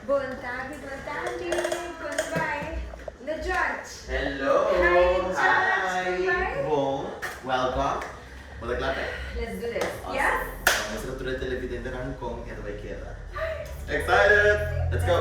Bon tardi, bon tardi. Kon ta bai? Na George. Hello. Hi George, kon bai? Bon. Welcome. Bo ta kla p'e? Let's do this. Yes? Awesome. Nos ta tur e televidentenan kon e ta bai keda. Excited! Let's go!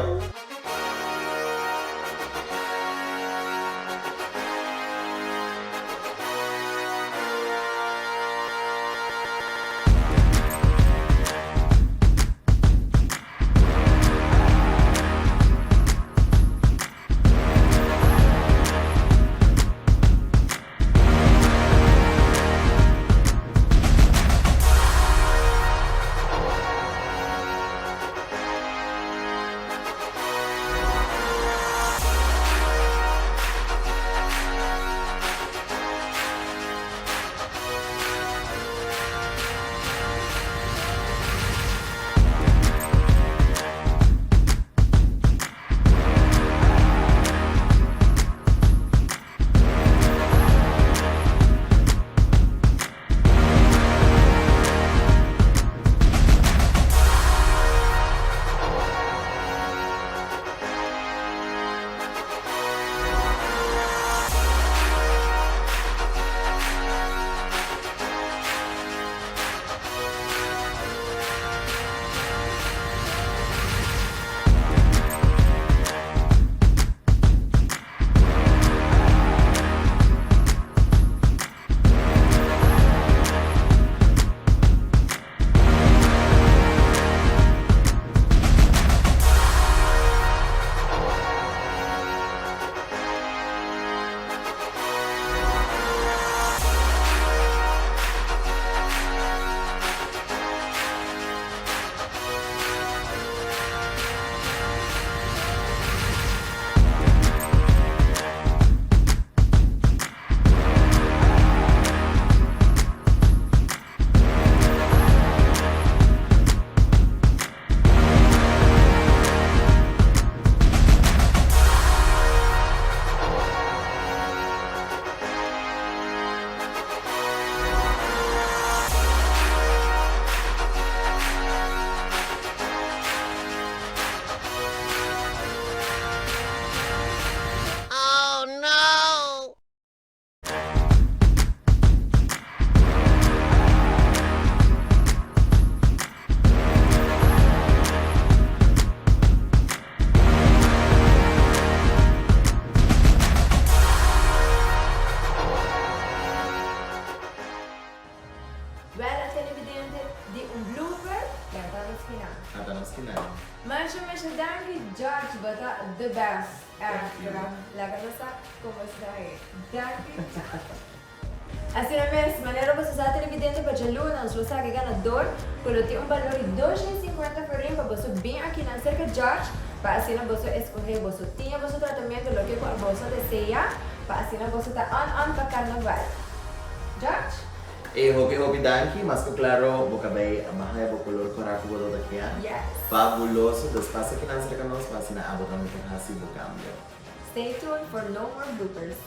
Oh no! Wel a televidente di un blooper lanta nos kinan. Lanta nos kinan. Masha masha danki George bo ta the best echt laga nos sa como sta e danki George. Asina mes, manera boso sa televidente pa djaluna nos lo saka e ganador ku lo tin un balor di 250 florin pa boso bin akinan serka George pa asina boso eskohe boso tiña boso tratamiento loke ku aboso desea pa asina boso ta on on pa karnaval. George? E hopi hopi danki, mas ku klaro bo kabei a baha e bo kolor kora ku bo ta kia. Yes. Fabuloso, dus pasa kinan serka nos pa asina abo tambe por hasi bo kambio. Stay tuned for no more bloopers.